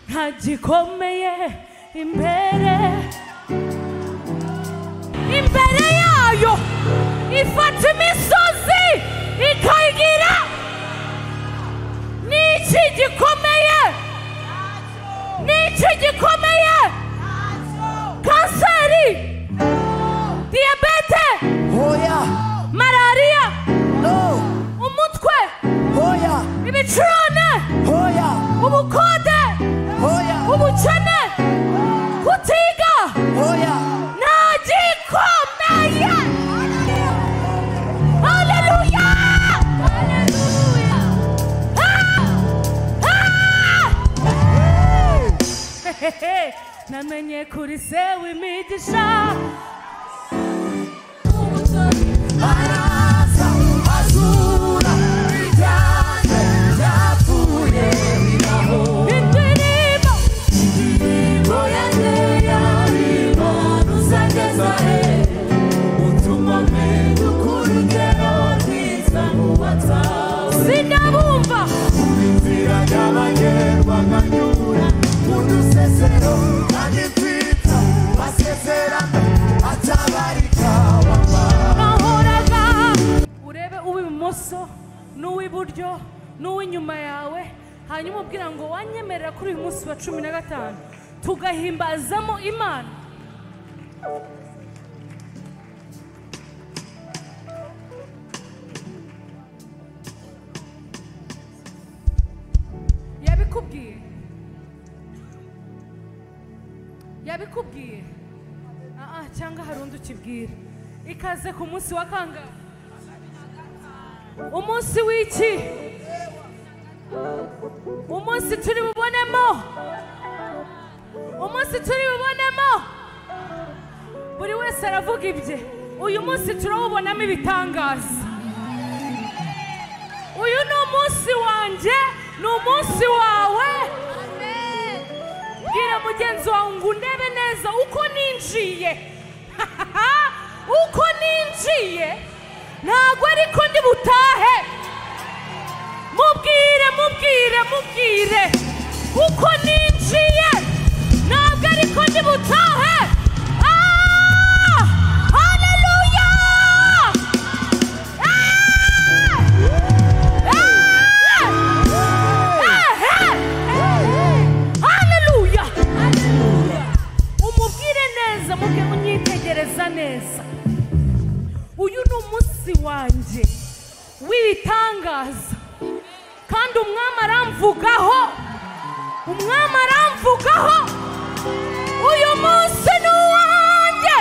Ntagikomeye imbere imbere yayo ifata imisozi ikayigira. Niki gikomeye? Niki gikomeye? Kanseri, diyabete, malariya, umutwe, ibicurane, ubukode, ubukene, kutiga. Ntagikomeye. Haleluya! Namenye kuri se w'imigisha. Araza azura ibyanjye byapfuye biraho. Indirimbo Indirimbo yanjye y'Imana uzageza he? Utuma mpinduka urugero rwiza mu batawe. Sinabumva. Inzira nyabagendwa nkanyura mu dusesero kandi twita masezerano atabarika wambaye. Nahoraga urebe uw'ibumoso n'uw'iburyo n'uw'inyuma yawe, hanyuma ubwira ngo wanyemerera kuri uyu munsi wa 15 tugahimbazamo Imana. Yabikubwiye, yabikubwiye. Cyangwa hari undi ukibwira. Ikaze ku munsi wa kangahe? Umunsi w'iki? Umunsi turi bubonemo, umunsi turi bubonemo. Buri wese aravuga ibye. Uyu munsi turawubonamo ibitangaza. Uyu ni umunsi wanjye, ni umunsi wawe. Bwira mugenzi wawe ngo undebe neza uko ninjiye. Uko ninjiye ntabwo ariko ndi butahe. Mubwire, mubwire, mubwire uko ninjiye ntabwo ariko ndi butahe. Haleluya! Haleluya! Umubwire neza, mubwire unyitegereza neza. Uyu ni umunsi wanjye w'ibitangaza, kandi umwami aramvugaho, umwami aramvugaho. Uyu munsi ni uwanjye.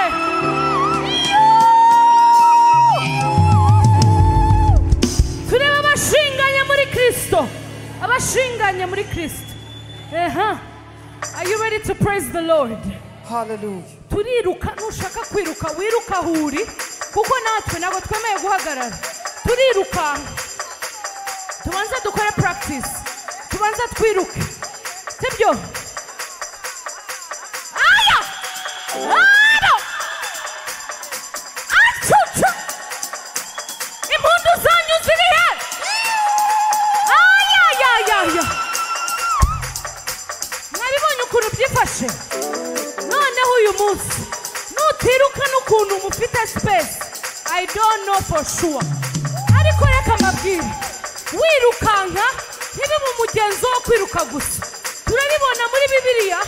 Turebe abashinganye muri Kristo, abashinganye muri Kristo. Are you ready to praise the Lord? Hallelujah. Turiruka, nushaka kwiruka wiruka huri, kuko natwe ntabwo twemeye guhagarara. Turiruka, tubanze dukore practice, tubanze twiruke, sibyo? Aya! Aya! Acucu! Impundu zanyu ziri he? Aya, aya, aya! Mwabibonye ukuntu byifashe? Noneho uyu munsi nutiruka n'ukuntu mufite space, I don't know for sure. Ariko reka mbabwire, wirukanka ntibibe umugenzo wo kwiruka gusa. Turabibona muri Bibiliya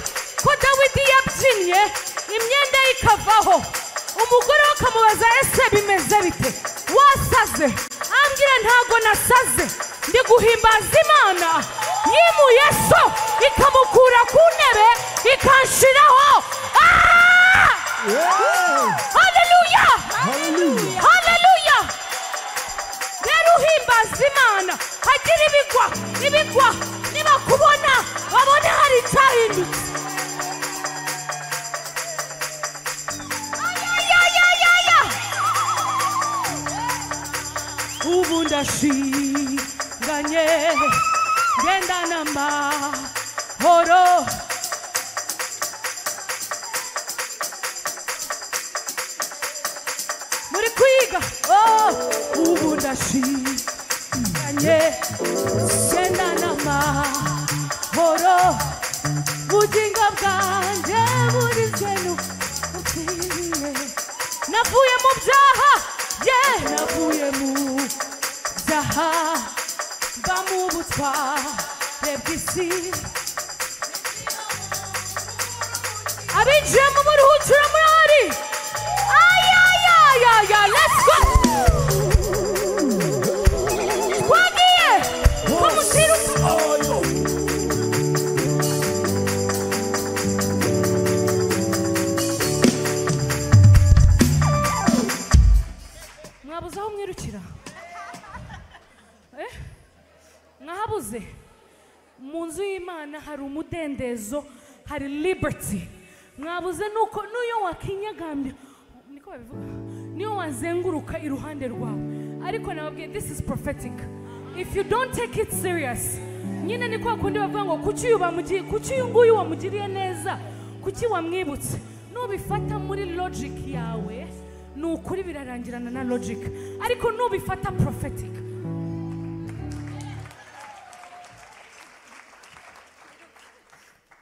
ko Dawidi yabyinnye imyenda ye ikavaho, umugore we akamubaza ese bimeze bite? Wasaze? Ambwira ntago nasaze, ndi guhimbaza Imana yimuye so ikamukura ku ntebe ikanshiraho. Haleluya! Haleluya! Rero uhimbaza Imana hagira ibigwa, ibigwa nibakubona babone hari icyahindutse. Ubu ndashinganye ngendana amahoro. Muri kwiga. Erega oh ubu ndashinganye genda n'amahoro bugingo bwanjye burizwe n'upfiriye navuye mu byaha ye navuye mu byaha mba mu butware bw'isi abinjiye mu buruhukiro murahari ayayayaya let's go twagiye ko mutiruka mwabuze aho mwirukira mwahabuze mu nzu y'Imana hari umudendezo hari liberty mwabuze nuko nuyo wakinyagambye niko babivuga niyo wazenguruka iruhande rwawe ariko nababwiye this is prophetic if you don't take it serious nyine ni kwa kundi bavuga ngo kuki uyu bamugiye kuki uyu nguyu wamugiriye neza kuki wamwibutse nubifata muri logic yawe ni ukuri birarangirana na logic ariko nubifata prophetic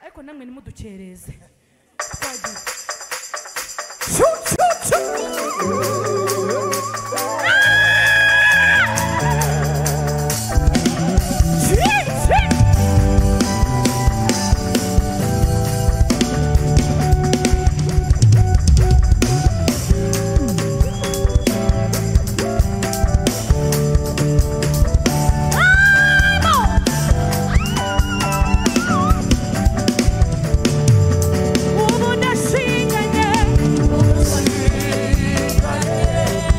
ariko namwe nimudukereze twagiye Chu chu chu. Ubu ndashinganye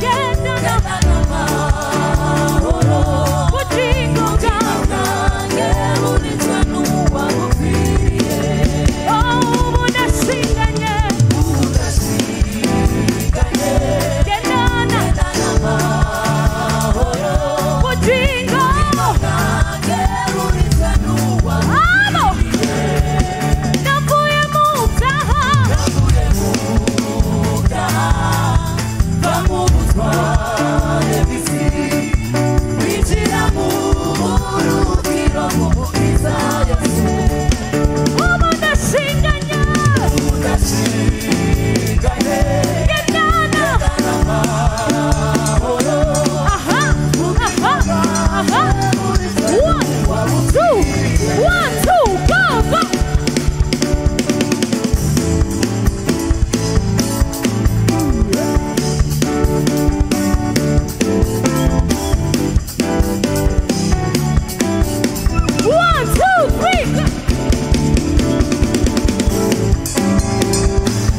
genda bugingo bwanjye ubu ndashinganye gendana bugingo abo navuye mu byaha ubu ndashinganye gendana aha aha aha 1 2 1 2 go go. One, two, three, go!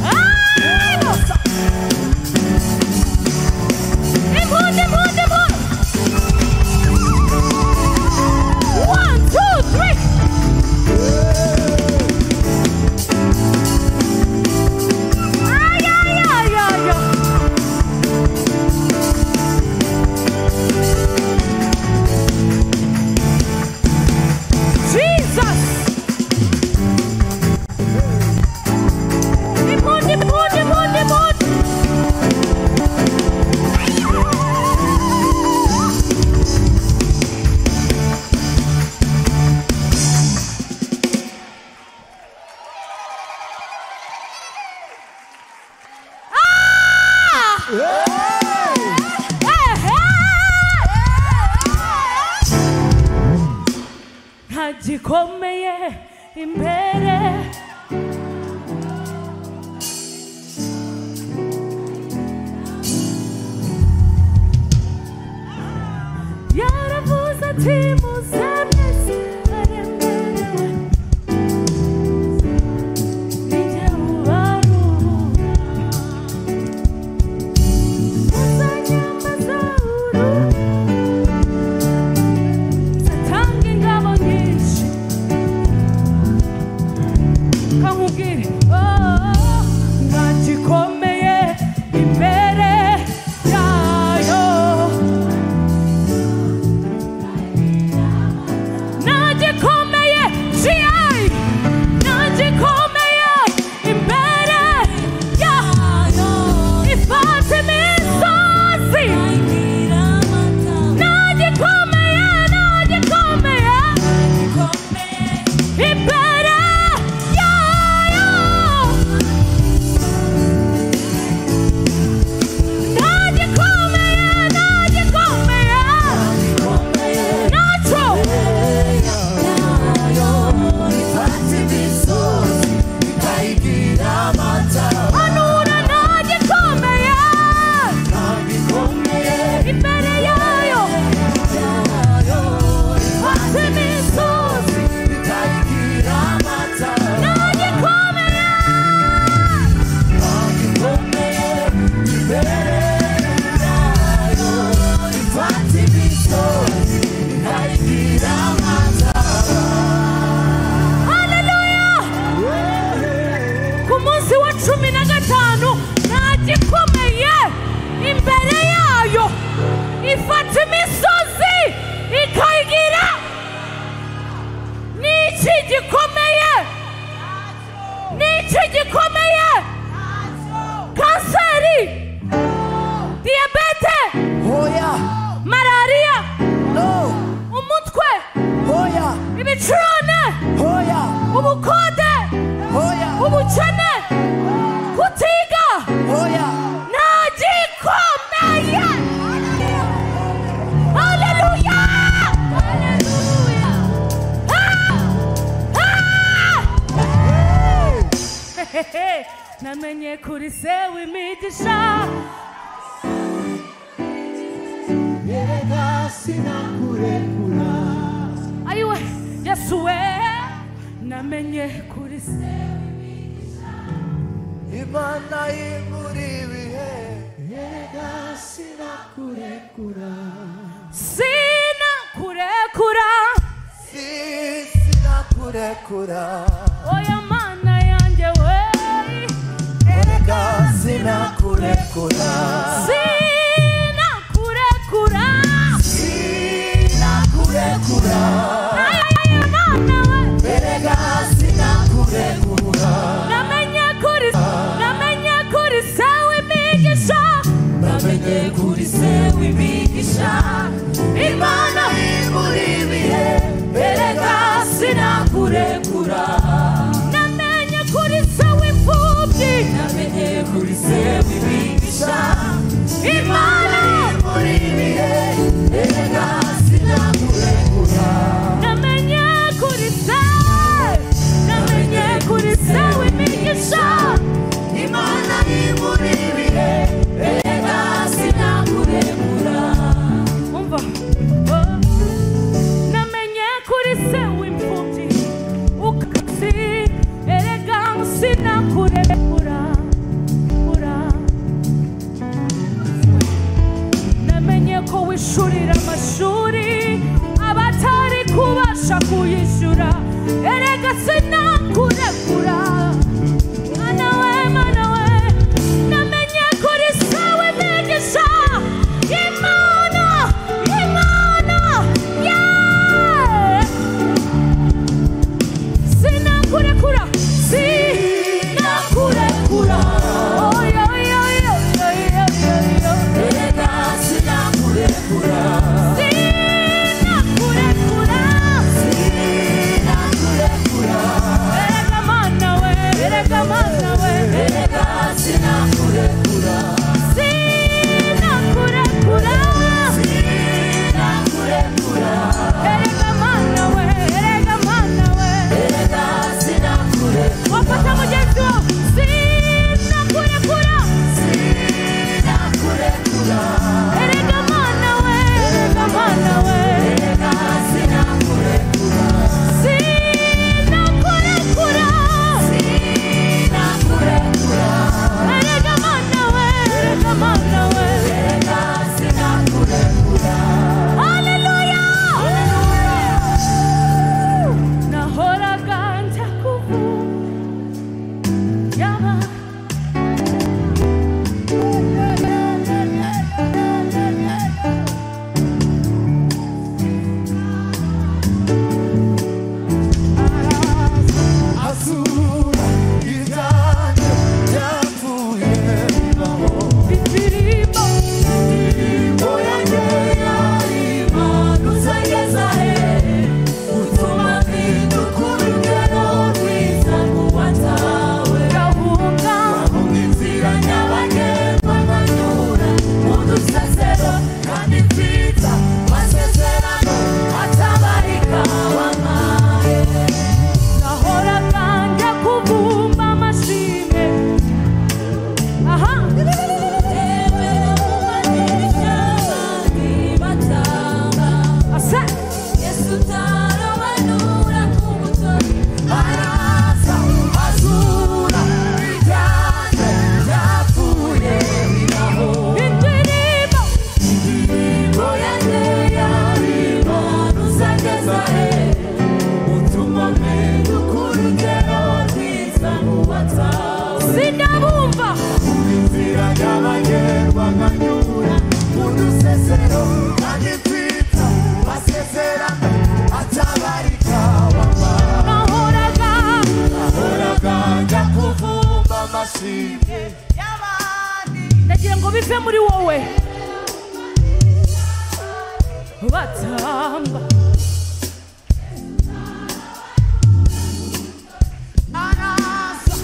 Ah! Impundu, impundu, impundu! 1, 2, 3! Ay, ay, ay, ay, ay! Jesus! Impundu, impundu, impundu, impundu! Ah! Hey! Nta gikomeye imbere yaravuze ati muze mwese aremerewe nijye ubaruhura muzanyambaza uru satanga ingabo nyinshi kankubwire oh, nta gikomeye imbere yayo. Namenye kuri se w'imigisha. Erega sinakurekura. Ayiwe Yesu we, namenye kuri se w'imigisha. Imana y'inkuru ibihe. Erega sinakurekura. Sinakurekura. Sinakurekura. Oya mana yanjye we. Erega sinakurekura. Sinakurekura. Sinakurekura. Ayo mana we. Erega sinakurekura. Namenye kuri se w'imigisha. Namenye kuri se w'imigisha. Imana y'inkuru ibihe. Erega sinakurekura. Namenye kuri se w'imfubyi. Namenye kuri se w'imigisha. Imana y'inkuru ibihe. Erega sinakurekura. Namenye kuri se. Namenye kuri se w'imigisha. Imana y'inkuru ibihe. Erega sinakurekura. Umva. Namenye kuri se w'imfubyi. Ukasi erega sinakurekura. Namenye ko wishurira amashuri abatari kubasha kuyishyura. Erega sinakurekura. Mana we, mana we, namenye kuri se w'imigisha. Imana, Imana, yeah. Sinakurekura, sinakurekura. Oy, oy, oy, oy, oy, oy, oy. Erega sinakurekura. Sinakurekura. Sinakurekura. Erega mana we, erega mana we. Erega sinakurekura. Sinakurekura. Sinakurekura. Erega mana we, erega mana we. Erega sinakurekura. Wafata mugenzi wawe. Sinakurekura. Sinakurekura. Erega mana we, erega mana we. Erega sinakurekura. Sinakurekura. Sinakurekura. Erega mana we, erega mana we. Erega sinakurekura. Haleluya! Nahoraga njya kuvuga yaba Azura ibyanjye byapfuye bibaho. indirimbo Indirimbo yanjye yari uzageza he utuma mpinduka urugero rwiza rw'uwatawe. gahunga Ahunga inzira nyabagendwa nkanyura mu dusesero kandi mfite amasezerano atabarika wampaye. nahoraga njya kuvumba amashimwe aha Rebera mu madirishya abandi batanga. ase Yesu utarobanura ku butoni. Araza azura ibyanjye byapfuye bibaho. indirimbo Indirimbo yanjye yari Imana uzageza he utuma mpinduka urugero rwiza rw'uwatawe. sinabumva Inzira nyabagendwa nkanyura mu dusesero kandi mfite amasezerano atabarika wampaye. nahoraga Nahoraga njya kuvumba amashimwe y'abandi. ndagira ngo bive muri wowe batamba Araza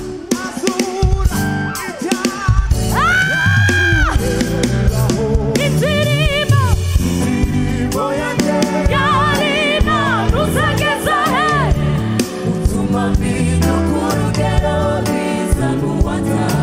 azura ibyanjye bibaho. indirimbo Indirimbo yanjye yari Imana uzageza he utuma mpinduka urugero rwiza rw'uwatawe.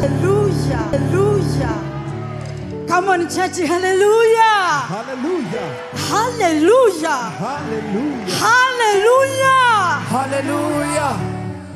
Hallelujah. Hallelujah. Come on, church. Hallelujah. Hallelujah. Hallelujah. Hallelujah. Hallelujah. Hallelujah.